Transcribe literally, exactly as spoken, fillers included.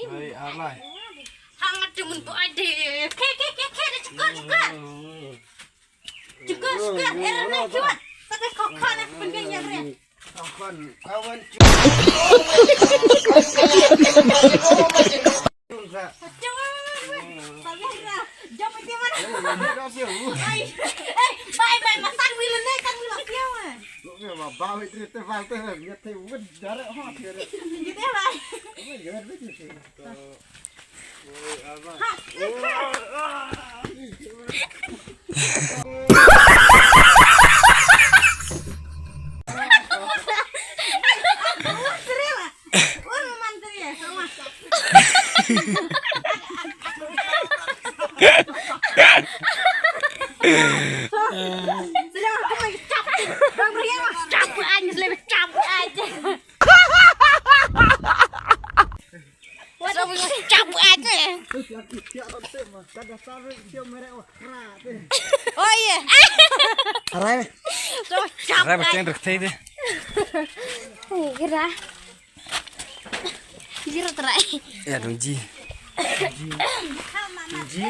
Ai, alai. Hangat tu mun buat deh. Ke, ke, ke, ke, dah cukup, cukup. Cukup, cukup. Eh, dah cukup. Tapi kau kena penggantian, Ren. Awan, awan. Cukup. Cukup. Sabar lah. Jom pergi mana? Ai, eh, bye, bye. Masan wila ne kan wila siaw, eh. Lu ni ma bawi cerita falte, ya te wud darah hot ya. Gitu ya, bye. Oh, ya, betul. Arai. Arai, bacheng rek thei de. Gira. Gira trai. Ya, dong ji. Ji.